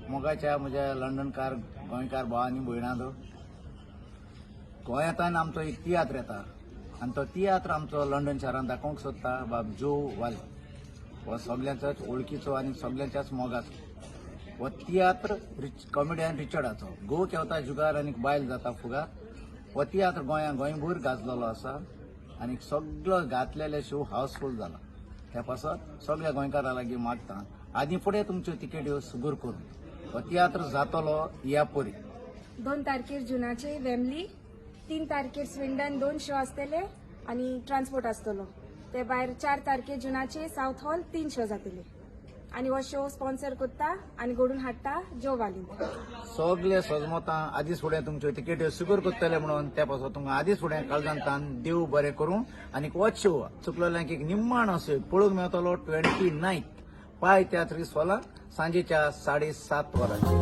मोगाच्या म्हज्या लंडनकार गोंयकार भाव आनी भयणांनो, गोंयांतल्यान आमचो एक तियात्र येता आनी तो तियात्र आमचो लंडन शारांत दाखोवंक सोदता बाब जो वाले. हो सगल्यांच्याच ओळखीचो आनी सगल्यांच्याच मोगाचो हो तियात्र कॉमेडियन रिचर्डाचो, घोव खेवता जुगार आनी बायल जाता फुगार. हो तियात्र गोंया गोंयभर गाजलेलो आसा आनी सगळो घातलेले शो हाऊसफूल जाला. त्या पासत सगळ्या गोंयकारां लागीं मागता, आदी फुडें तुमच्यो तिकेट्यो सुगूर करून हो तियात्र जातलो या परी. 2 तारखेर जुनाचे वेम्बली, 3 तारखेर स्विंडन दोन शो आसतले आनी ट्रान्सपोर्ट आसतलो. ते भायर 4 तारखेर जुनाचे साऊथ हॉल तीन शो जातले आनी हो शो स्पॉन्सर करता आनी घडून हाडटा जो वालीन. सगळे सजमतां आदीच फुडें तुमच्यो तिकेट्यो सुगूर करतले म्हणून. त्या पासत तुमकां आदीच फुडें काळजान तान देव बरें करूं. आनी हो शो चुकलेल्यांक एक निम्माण असो पळोवंक मेळटलो 29th पाय तियात्र इस्कोलां सांजेच्या 7:30 वरांचेर.